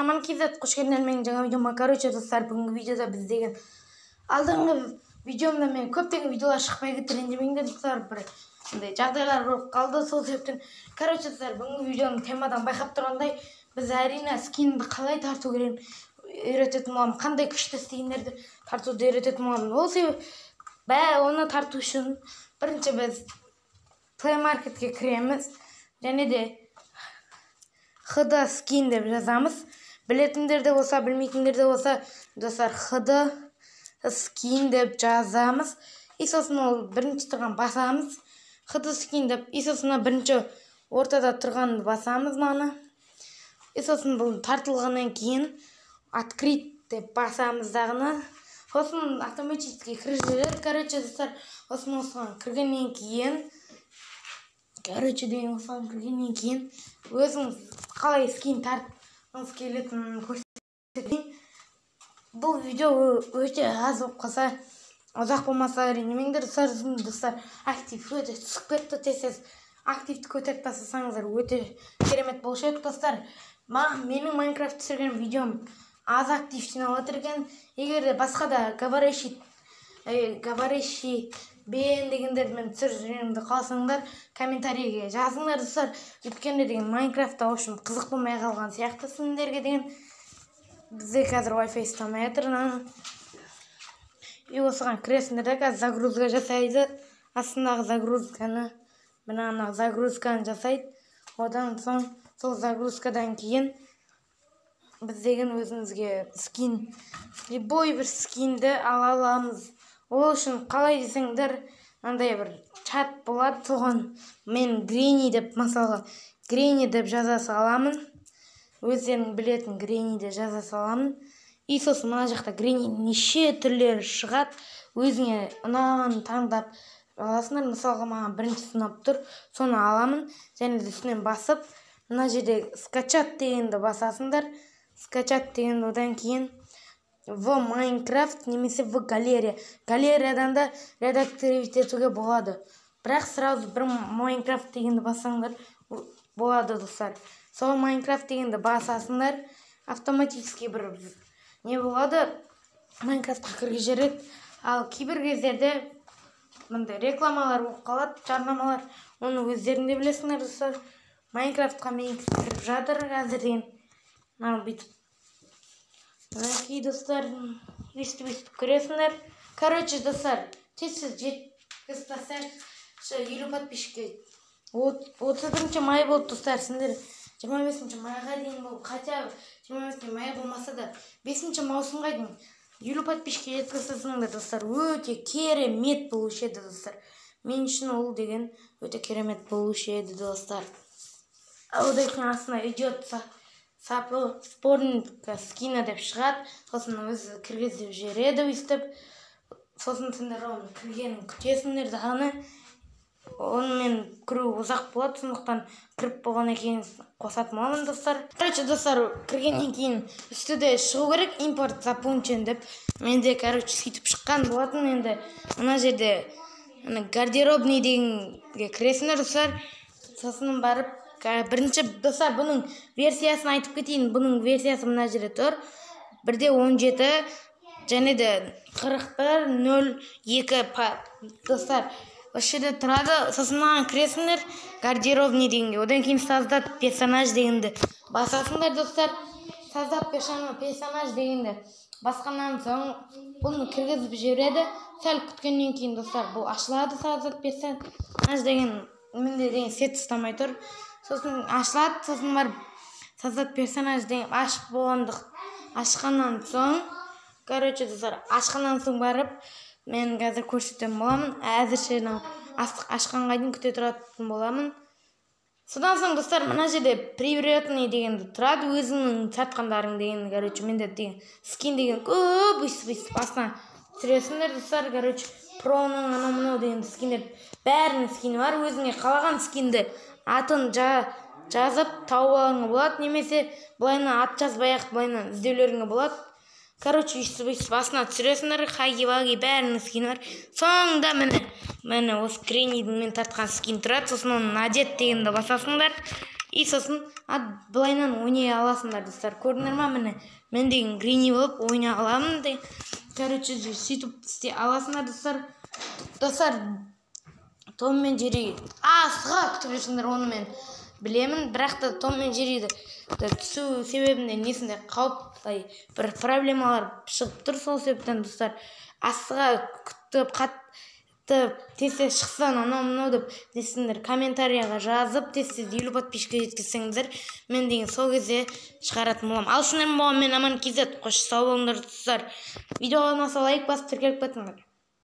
Арман KZ, қош келдіңдер менің жаңа видеома. Короче, достар, бүгінгі видеода біз деген алдыңғы видеомда мен көптеген видеолар шықпай кетті, ренжімеңдер, достар, бір андай жағдайлар болып қалды, сол себептен. Короче, достар, бүгінгі видеоның темадан байқап тұрғандай, біз, әрине, скинді қалай тарту керегін үйрететін боламын, қандай күшті скиндерді тартуды үйрететін боламын. Ол себеп оны тарту үшін бірінші біз Play Marketке кіреміз және де HD скин деп жазамыз. Білетіндер де болса, білмейтіндер де болса, достар, HD скин деп жазамыз. И сосын ол бірінші тұрған басамыз. HD скин деп, и сосын мына бірінші ортада тұрғанды басамыз мынаны. И сосын бұл тартылғаннан кейін открыть деп басамыз дағыны. Сосын автоматически кіріп жібереді. Короче, достар, сосын осыған кіргеннен кейін, короче деген, осыған кіргеннен кейін өзіңіз қалай скин тартқыңыз келетінін көрсетейін. Бұл видео өте аз болып қалса, ұзақ болмаса, ренжімеңдер, достар. Достар, актив өте түсіп кетті, тез тез активті көтеріп тастасаңыздар, өте керемет болушы еді, достар. Менің Майнкрафт түсірген видеом аз актив жиналып жатыр екен. Егер де басқа да говорящий бен дегендерді мен түсіріп жібергенімді қаласаңдар, комментарийге жазыңдар, достар. Өйткені деген Майнкрафтта, в общем, қызық болмай қалған сияқты сендерге деген. Бізде қазір Wi-Fi ұстамай жатыр мынаны. И осыған кіресіңдер да, қазір загрузка жасайды, астындағы загрузканы, мына ана загрузканы жасайды. Одан соң сол загрузкадан кейін біз деген өзімізге скин, любой бір скинді ала аламыз. Ол үшін қалай десеңдер, мынандай бір чат болады, соған мен Гренни деп, мысалға, Гренни деп жаза саламын, өздерің білетін Гренниді жаза саламын. И сосын мына жақта Гренни неше түрлері шығады, өзіңе ұнағанын таңдап аласыңдар. Мысалға, маған біріншісі ұнап тұр, соны аламын. Және де үстінен басып, мына жерде скачать дегенді басасыңдар. Скачать деген, одан кейін в Майнкрафт немесе в галерея. Галереядан да редактировать етуге болады, бірақ сразу бір Майнкрафт дегенді бассаңдар болады, достар. Сол Майнкрафт дегенді басасыңдар, автоматически бір не болады, Майнкрафтқа кіргізіп жібереді. Ал кейбір кездерде мындай рекламалар болып қалады, жарнамалар, оны өздерің де білесіңдер, достар. Майнкрафтқа мен кіріп жатыр қазір деген, мынау бүйтіп, мінекей, достар, өйстіп өйстіп кіресіңдер. Короче, достар, тез тез жеткізіп тастайықшы 50 подписчикке. 31 май болды, достар. Сендер 25 майға дейін болып, хотя бы 25 май болмаса да, 5 маусымға дейін 50 подписчикке жеткізіп тастасаңдар, достар, өте керемет болушы еді, достар. Мен үшін ол деген өте керемет болушы еді, достар. Одан кейін астына идет сборка скина деп шығады. Сосын өзі кіргізіп жібереді өйстіп. Сосын сендер оның кіргенін күтесіңдер дағыны. Онымен кіру ұзақ болады, сондықтан кіріп болғаннан кейін қосатын боламын, достар. Короче, достар, кіргеннен кейін үстіде шығу керек импорт запущен деп. Менде, короче, сөйтіп шыққан болатын. Енді мына жерде ана гардеробный дегенге кіресіңдер, достар. Сосын барып бірінші, достар, бұның версиясын айтып кетейін. Бұның версиясы мына жерде тұр: 1.17 және де 41.02, достар, осы жерде тұрады. Сосын мынаған кіресіңдер, гардеробный дегенге. Одан кейін создать персонаж дегенді басасыңдар, достар. Создать персонаж дегенді басқаннан соң бұны кіргізіп жібереді. Сәл күткеннен кейін, достар, бұл ашылады. Создать персонаж деген менде деген сеть ұстамай тұр. Сосын ашылады. Сосын барып создать персонаж деген ашып болғандық, ашқаннан соң, короче, достар, ашқаннан соң барып мен қазір көрсететін боламын. Әзірше мынау ашқанға дейін күте тұратын боламын. Содан соң, достар, мына жерде приобретенный дегенді тұрады, өзіңнің сатқандарың деген. Короче, менде деген скин деген көп, өйстіп өйстіп астына түсіресіңдер, достар. Короче, проның, анау мынау деген скиндер, бәрінің скині бар. Өзіңе қалаған скинді атын жазып тауып алуыңа болады немесе былайынан ат жазбай ақ былайынан іздеулеріңе болады. Короче, өйстіп өйстіп астына түсіресіңдер. Хаги Ваги, бәрінің скині бар. Соңында, міне, міне, осы Греннидің мен тартқан скин тұрады. Сосын оны надеть дегенді басасыңдар. И сосын былайынан ойнай аласыңдар, достар. Көрдіңдер ма? Міне, мен деген Гренни болып ойнай аламын де. Короче, сөйтіп істей аласыңдар, достар. Достар, Том мен Джерри асыға күтіп жүрсіңдер, оны мен білемін. Бірақ та Том мен Джерриді түсу себебінде несінде қауіп, бір проблемалар шығып тұр. Сол себептен, достар, асыға күтіп, қатты тез тез шықсын, анау мынау деп несіңдер, комментарияға жазып, тез тез 50 подписчикке жеткізсеңіздер, мен деген сол кезде шығаратын боламын. Ал сіздермен болған мен, Аман Kz. Қош, сау болыңдар, достар. Видеоға ұнаса, лайк басып, тіркеліп кетіңдер.